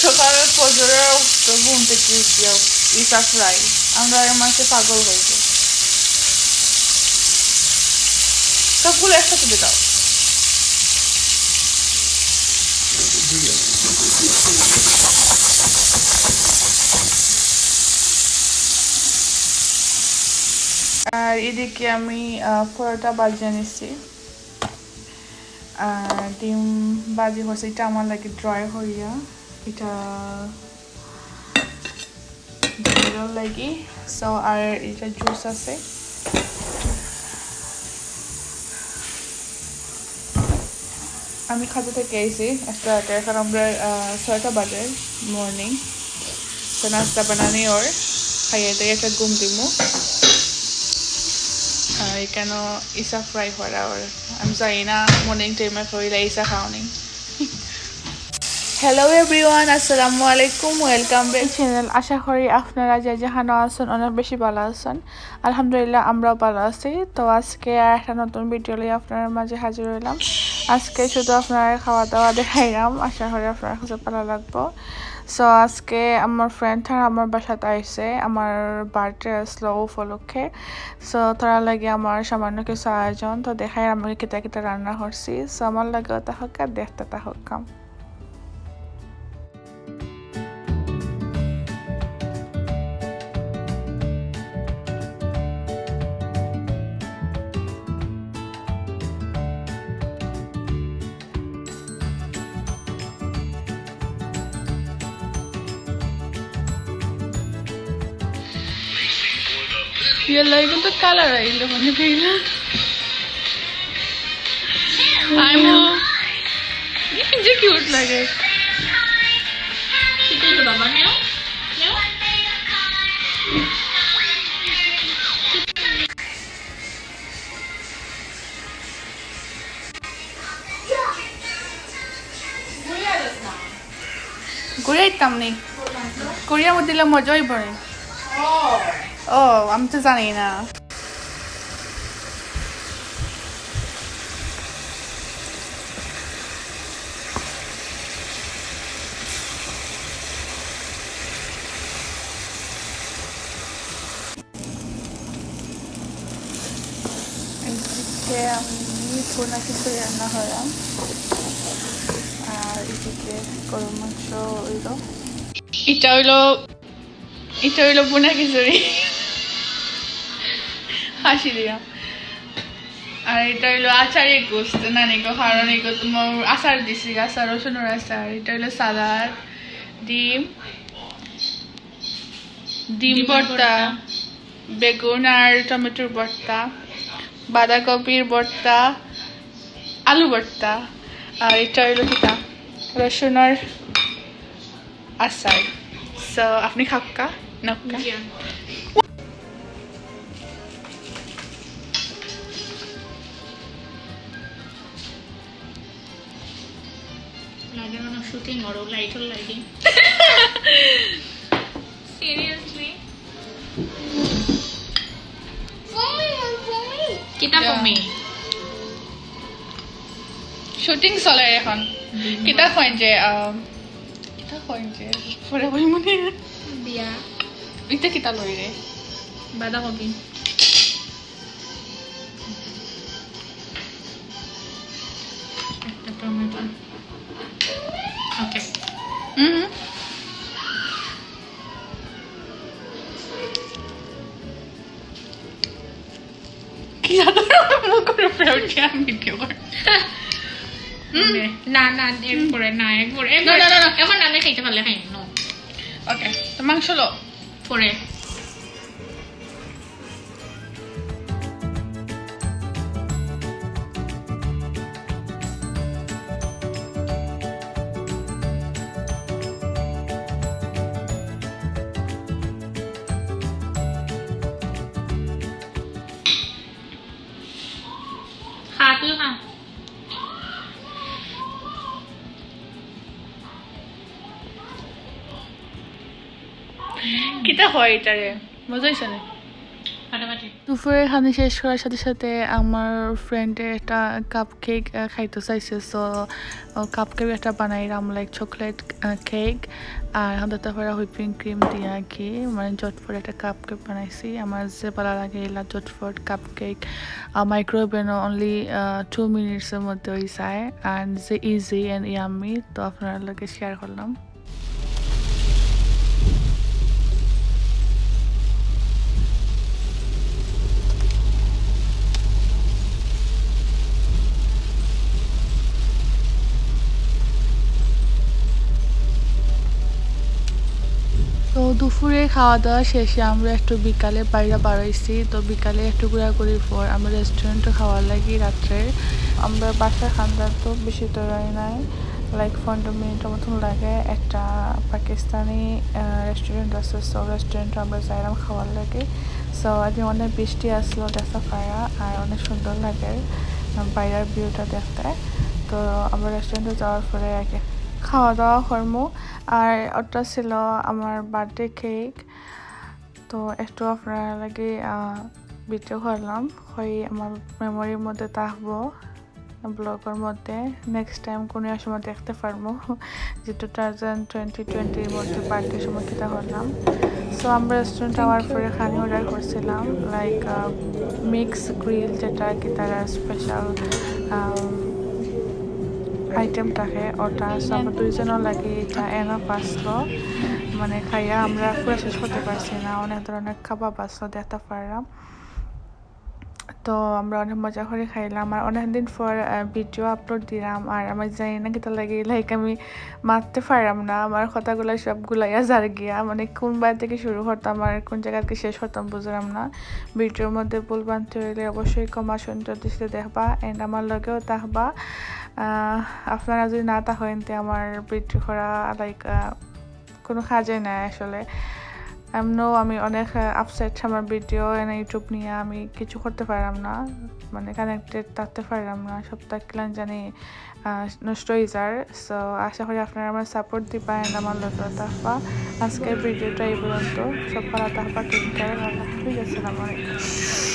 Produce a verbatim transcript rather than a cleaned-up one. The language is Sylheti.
সকালে ফজরে উঠতে, ঘুম থেকে উঠিয়া ইছা ফ্রাই। আমরা এর মাঝে পাগল হয়ে যাই। সবগুলো একসাথে দিয়ে দাও। আর এদিকে আমি, আহ, পরোটা বাজিয়ে নিচ্ছি। আর ডিম বাজি হচ্ছে, এটা আমার লাগে ড্রাই হইয়া, এটা ডিমের লাগি। সো আর এটা জুস আছে। আমি কাজে থেকে আইছি একটা রাতে, এখন আমরা, আহ, ছয়টা বাজে মর্নিং। তো নাস্তা বানানি ওর, খাইয়ে দিয়ে একটা ঘুম দিমু। আর এখানে ইছা ফ্রাই করা ওর, আমি জানি না মর্নিং টাইমে কইলে ইছা খাওয়ানি। হ্যালো এভরিওয়ান, আসসালামু আলাইকুম, ওয়েলকাম ব্যাক চ্যানেল। আশা করি আপনারা যে যেখানো আছেন অনেক বেশি ভালো আছেন। আলহামদুলিল্লাহ, আমরাও ভালো আছি। তো আজকে আর একটা নতুন ভিডিও লইয়া আপনার মাঝে হাজির হইলাম। আজকে শুধু আপনারা খাওয়া দাওয়া দেখাইলাম, আশা করি আপনার কাছে ভালো লাগবো। সো আজকে আমার ফ্রেন্ড আর আমার বাসাত আইছে, আমার বার্থডে আসলো উপলক্ষে। সো তারা লাগে আমার সামান্য কিছু আয়োজন, তো দেখাই আমি কিতা কিতা রান্না করছি। সো আমার লাগে থাকুক্কা, দেখতে থাকুক্কা। ইয়াল্লা, এগুলো তো কালার আইলো মানে বেলা। আইমো। যে কিউট লাগে। কি করছো বাবা? নেও, নেও। ঘুরে আইতাম নি। ঘুরিয়া মত দিলে মজা হইব নি। ও, আমি তো জানি না। এদিকে আমি ভুনা খিচুড়ি রান্না করলাম, আর এদিকে গরুর মাংস হইল। এটা হইল, এটা হইল ভুনা খিচুড়ি, হাসি দিয়া। আর এটা হইল আচারি গোস্ত, নানি গো, কারণ এগো তোমার আচার দিছি, আচার, রসুনের আচার। এটা হইল সালাদ, ডিম, ডিম ভর্তা, বেগুন আর টমেটোর ভর্তা, বাঁধাকপির ভর্তা, আলু ভর্তা, আর এটা হইল কিতা, রসুনের আচার। সো আপনি খাউক্কা, নাউক্কা। জি। লাগে মানে শুটিং আর লাইটর লাগি। সিরিয়াসলি? কিতা কমি? শুটিং চলে এখন। কিতা কইন যে, আম, কিতা কইন যে, পরে কইমু নে। বিয়া। ইতা কিতা লই রে? বাঁধাকপি। একটা টমেটো। ওকে। হুম। কি জানো, মুখর উপরে উঠে আমি ভিডিও করি। হুম। না, না, এরপরে না, একবার, না, একবার। না, না, না, না। এখন আমি খাইতে পারলে খাই, no। ওকে, তো মাংস লো। পরে। খা, তুই খা। কিতা হয় এটারে? মজা হইছে না? ফাটাফাটি। দুপুরের খানি শেষ করার সাথে সাথে আমার ফ্রেন্ডে একটা কাপ কেক খাইতে চাইছে। সো কাপ কেক একটা বানাইলাম, লাইক চকলেট কেক। আর এখন তো তারপরে হুইপিং ক্রিম দিয়ে আর কি, মানে, ঝটপট একটা কাপ কেক বানাইছি। আমার যে ভালা লাগে এলা ঝটপট কাপ কেক, মাইক্রোওভেনও অনলি টু মিনিটসের মধ্যে হয়ে যায়। অ্যান্ড যে ইজি অ্যান্ড ইয়াম্মি, তো আপনার লগে শেয়ার করলাম। তো দুপুরে খাওয়া দাওয়া শেষে আমরা একটু বিকালে বাইরে বারইছি। তো বিকালে একটু ঘোরাঘুরির পর আমরা রেস্টুরেন্টে খাওয়ার লাগি রাত্রে। আমরা বাসার খান্দার তো বেশি দূরে নাই, লাইক পনেরো মিনিটের মতন লাগে। একটা পাকিস্তানি রেস্টুরেন্ট আছে, সো রেস্টুরেন্টে আমরা যাইলাম খাওয়ার লাগি। সো আজ অনেক বৃষ্টি আসলো দেখা পারা, আর অনেক সুন্দর লাগে বাইরের ভিউটা দেখতে। তো আমরা রেস্টুরেন্টে যাওয়ার পরে আর কি খাওয়া দাওয়া করমু। আর ওটা ছিল আমার বার্থডে কেক। তো একটু আপনার লাগি ভিডিও করলাম, হয় আমার মেমোরির মধ্যে থাকবো ব্লগের মধ্যে। নেক্সট টাইম কোনো এক সময় দেখতে পারবো যে টু থাউজেন্ড টোয়েন্টি টোয়েন্টির মধ্যে বার্থডে সময় কিতা করলাম। সো আমরা রেস্টুরেন্ট আওয়ার পরে খানি অর্ডার করছিলাম, লাইক মিক্স গ্রিল, যেটা কি তারা স্পেশাল আইটেম থাকে ওটা। সো আমরা দুইজনের লাগি এটা এনাফ আসলো, মানে খাইয়া আমরা পুরো শেষ করতে পারছি না, অনেক ধরনের কাবাব আসলো দেখতে পারলাম। তো আমরা অনেক মজা করে খাইলাম। আর অনেক দিন পর ভিডিও আপলোড দিলাম, আর আমি জানি না কিতা লাগি, লাইক আমি মাততে পারলাম না, আমার কথাগুলো সব গুলাইয়া যার গিয়া, মানে কোন বাড়ি থেকে শুরু করতাম আর কোন জায়গা থেকে শেষ করতাম বুঝলাম না। ভিডিওর মধ্যে ভুল ভ্রান্তি হইলে অবশ্যই ক্ষমা সুন্দর দৃষ্টিতে দেখবা, অ্যান্ড আমার লগেও থাকবা। আহ, আপনারা যদি না থাকেন তে আমার ভিডিও করা লাইক কোনো কাজে নাই আসলে। এমনও আমি অনেক আপসেট, আমার ভিডিও এনে ইউটিউব নিয়ে আমি কিছু করতে পারলাম না, মানে কানেক্টেড থাকতে পারলাম না, সব থাকলাম জানি আহ, নষ্ট হয়ে যার। সো আশা করি আপনারা আমার সাপোর্ট দিবা অ্যান্ড আমার লগে থাকবা। আজকের ভিডিওটা এই পর্যন্ত। সব ভালো থাকবা, টেক কেয়ার, আল্লাহ হাফিজ, আসসালামু আলাইকুম।